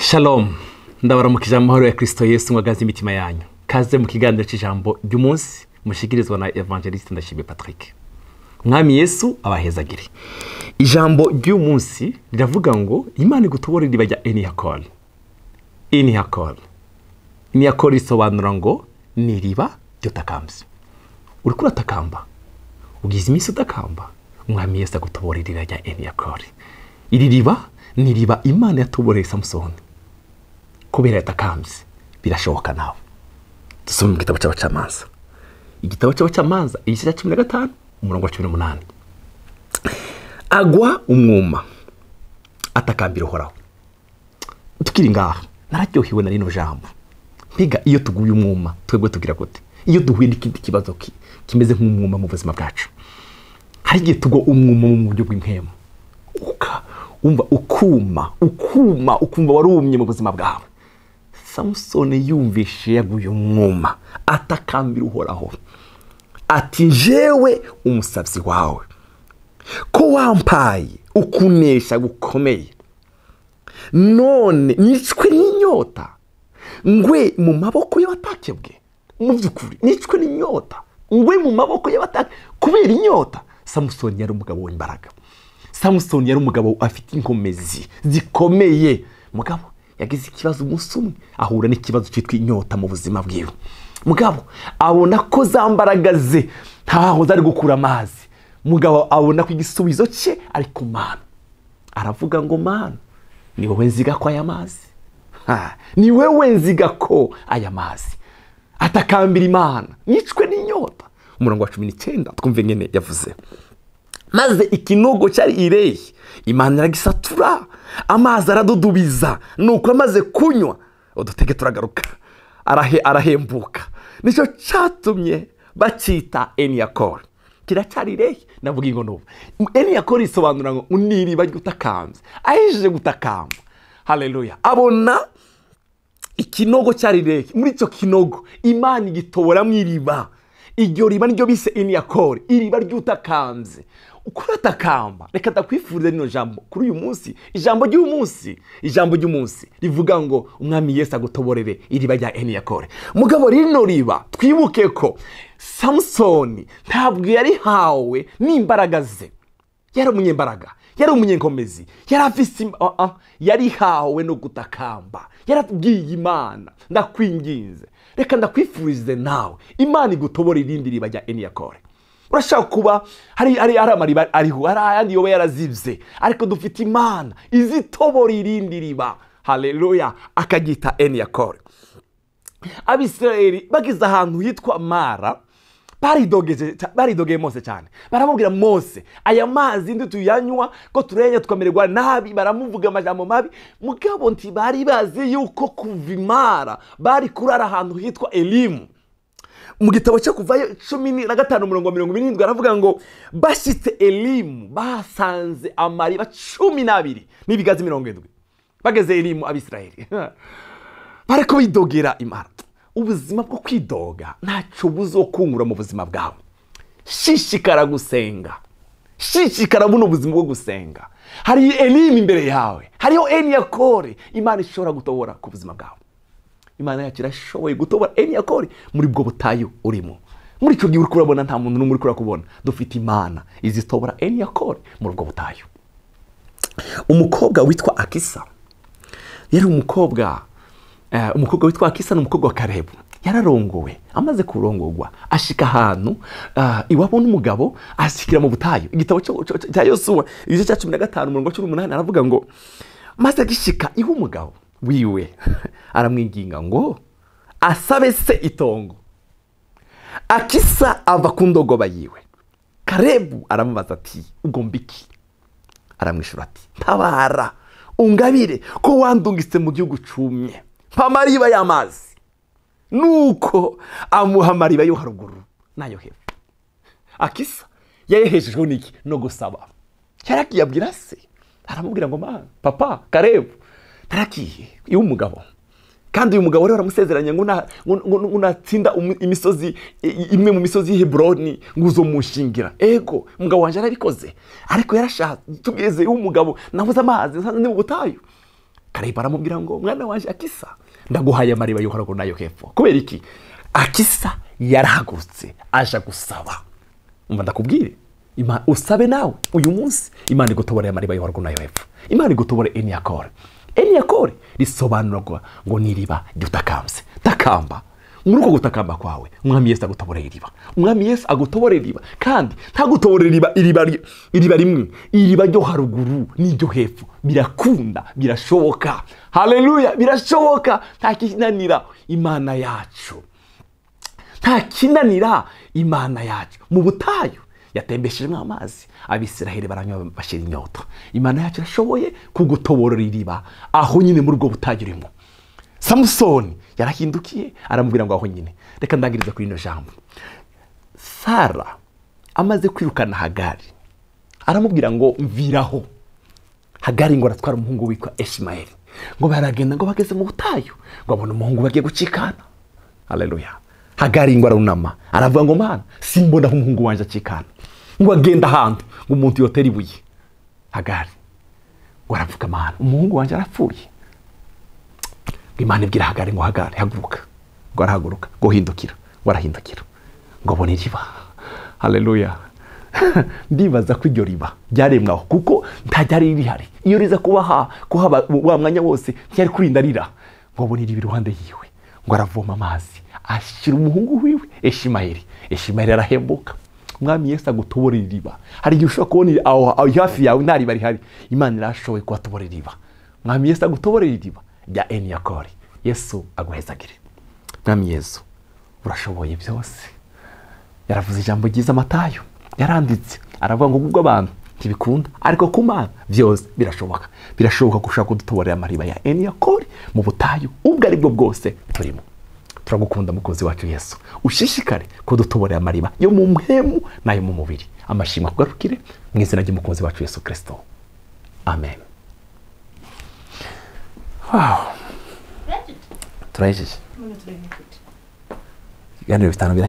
Shalom, ndabaramukije amahoro ya Kristo Yesu mwagaze imitima yanyu. Kaze mu kiganiro cy'ijambo ry'umunsi mushikirizwa na Evangeliste Ndashimye Patrick. Mwami Yesu abahezagire. Ijambo ry'umunsi riravuga ngo Imana igutobora iriba rya Enihakore. Enihakore. Enihakore risobanura ngo ni iriba ry'utakambye. Uriko uratakamba, ugize iminsi utakamba, Umwami Yesu agutobora iriba rya Enihakore. Iri riba ni iriba Imana yatoboreye Samusoni kubera yatakambye. Birashoboka nawe. Dusome mu gitabo cy'abacamanza. Igitabo cy'abacamanza igice cya 15 umurongo wa 18. Agwa umwuma atakambira Uhoraho. Tukiri ngaha nararyohewe na rino jambo. Mpiga iyo tuguye umwuma twebwe tugira gute? Iyo duhuye n'ikindi kibazo kimeze nk'umwuma mu buzima bwacu, hari igihe tugwa umwuma mu buryo bw'impemu, umva ukuma ukuma ukumva warumye mu buzima bwawe. Samusoni yumvishe yaguye umwuma atakambira Uhoraho ati njewe umusabyi wawe, ko wampaye ukunesha gukomeye, none nicwe n'inyota ngwe mu maboko y'abatakebwe. Mu by'ukuri nicwe n'inyota ngwe mu maboko y'abatake kubera inyota. Samusoni yari umugabo w'imbaraga. Samusoni yari umugabo afite inkomezi zikomeye. Mugabo yagize ikibazo umunsi umwe, ahura n'ikibazo cyitwa inyota mu buzima bwiwe. Mugabo abona ko za mbaraga ze ntaho zari gukura amazi. Mugabo abona ko igisubizo cye ari ku Mana. Aravuga ngo Mana, ni wowe nziga ko aya mazi, ni wewe nziga ko aya mazi. Atakambira Imana, nicwe n'inyota. Umurongo wa 19 twumve ngene yavuze. Maze ikinogo cyari ireyi, Imana iragisatura, amazi aradudubiza. Nuko amaze kunywa udutege turagaruka, arahembuka. Nicyo cyatumye bacita Enihakore. Kiracyari ireyi, navuga ngo nubu Enihakore isobanura ngo n'iriba ry'utakambye. Ahejeje gutakamba, haleluya, abona ikinogo cyari ireyi. Muri icyo kinogo Imana igitobora mu iriba. Iryo riba niryo bise Enihakore, iriba ry'utakambye. Ukuratakamba, reka ndakwifurize rino jambo kuri uyu munsi. Ijambo ry'umunsi, ijambo ry'umunsi rivuga ngo Umwami Yesu agutoborere iriba rya Enihakore. Mugabo rino riba twibuke ko Samusoni ntabwo yarihawe n'imbaraga ze. Yari umunyembaraga, yari umunyenkomezi, yari afise, yarihawe no gutakamba. Yarabwiye Imana, ndakwinginze, reka ndakwifurize nawe Imana igutobora irindi riba rya Enihakore. Urashaka kuba hari amariba ariho, hari ayandi yoba yarazibye, ariko dufite Imana izitobora irindi riba. Haleluya, akagita Enihakore. Abisirayeli bageze ahantu hitwa Mara, baridogeye Mose cyane. Baramubwira Mose, aya mazi ndi tuyanywa ko turenya tukamererwa nabi. Baramuvuga amajambo mabi. Mugabo ntibari bazi yuko kuva Mara bari kurara ahantu hitwa Elimu. Mu gitabo cyo Kuvayo 15 umurongo 77 aravuga ngo bashyitse Elimu basanze amariba 12 n'ibigazi 70. Bageze Elimu Abisirayeli bariko bidogera Imana. Ubuzima bwo kwidoga ntacyo buzokungura mu buzima bwawe. Shishikara gusenga, shishikara buno buzima bwo gusenga. Hari Elimu imbere yawe, hariho Enihakore Imana ishobora gutobora ku buzima bwawe. Imana yacu irashoboye gutobora Enihakore muri bwo butayu urimo. Muri icyo gihe uri kurabona nta muntu n'umwe uri kurakubona, dufite Imana izitobora Enihakore muri ubwo butayu. Umukobwa witwa Akisa yari umukobwa witwa Akisa ni umukobwa wa Kalebu. Yararongowe, amaze kurongorwa ashika ahantu iwabo n'umugabo, ashikira mu butayu. Igitabo cya Yosuwa igice cya 15 umurongo wa 18 aravuga ngo maze agishika iwe umugabo wiwe aramwinginga ngo asabe se itongo. Akisa ava ku ndogoba yiwe. Kalebu aramubaza ati ugomba iki? Aramwishura ati ntabara ungabire ko wandungitse mu gihugu cumye, mpa amariba y'amazi. Nuko amuha amariba yo haruguru nayo hepfo. Akisa yayehejejwe n'iki? No gusaba. Yaragiye abwira se, aramubwira ngo mana papa Kalebu tarakiye iwe umugabo. Kandi uyu mugabo rero aramusezeranya ngo unatsinda imisozi imwe mu misozi y'Hebroni ngo uzomushingira. Ego umugabo wanje arabikoze, ariko yarashatse tugeze iwe umugabo nabuze amazi nsanze ndi mu butayu. Karebu aramubwira ngo mwana wanje Akisa, ndaguhaye amariba yo haruguru nayo hepfo. Kubera iki? Akisa yarahagurutse aja gusaba. Umva ndakubwire, usabe nawe uyu munsi Imana igutoboreye amariba yo haruguru nayo hepfo. Imana igutobore Eniyakore. Eniyakore risobanurwa ngo ni iriba ry'utakambye. Takamba. Muri uko gutakamba kwawe Umwami Yesu agutoboreye iriba. Umwami Yesu agutoboreye iriba, kandi ntagutoborera iriba rimwe, iriba ryo haruguru n'iryo hepfo. Birakunda, birashoboka. Haleluya, birashoboka. Nta kinanira Imana yacu. Nta kinanira Imana yacu. Mu butayu yatembeshejwe amazi, Abisiraheli baranywa bashira inyota. Imana yacu irashoboye kugutoborera iriba aho nyine muri ubwo butayu urimo. Samusoni yarahindukiye aramubwira ngo aho nyine. Reka ndangiriza kuri ino jambo. Sara amaze kwirukana Hagari aramubwira ngo mviraho. Hagari ngo aratwara umuhungu witwa Ishimayeli. Ngo baragenda ngo bageze mu butayu ngo abona umuhungu bagiye gucikana. Haleluya. Hagari ngo arunama aravuga ngo Mana, simbona aho umuhungu wanje acikana. Ngo agenda ahantu ngo umuntu yotera ibuye. Hagari ngo aravuga Mana, umuhungu wanje arapfuye. Imana ibwira Hagari ngo Hagari haguruka. Ngo arahaguruka, ngo hindukira, ngo arahindukira. Ngo abone iriba. Haleluya. Ndibaza ko iryo riba ryaremwe aho kuko nta ryari rihari. Iyo riza kubaha kuhaba wa mwanya wose ryari kurinda rira. Ngo abone iriba iruhande yiwe. Ngo aravoma amazi ashyira umuhungu wiwe Ishimayeli. Ishimayeli arahembuka. Umwami Yesu agutoborera iriba. Hari igihe ushobora kubona aho hafi yawe nta riba rihari. Imana irashoboye kuhatoborera iriba. Umwami Yesu agutoborera iriba rya Eniyakore. Yesu aguhezagire. Mwami Yesu urashoboye byose. Yaravuze ijambo ryiza Matayo, yaranditse aravuga ngo kubwo abantu ntibikunda, ariko ku Mana byose birashoboka. Birashoboka gushaka kudutoborera amariba ya Eniyakore mu butayu ubwo ari bwo bwose turimo. Turagukunda mukozi wacu Yesu, ushishikare kudutoborera amariba yo mu mpemu nayo mu mubiri. Amashimwe akugarukire mu izina ry'umukozi wacu Yesu Kristo, amen. Wow. Turahejeje. Ibiganiro bitanu biraheze.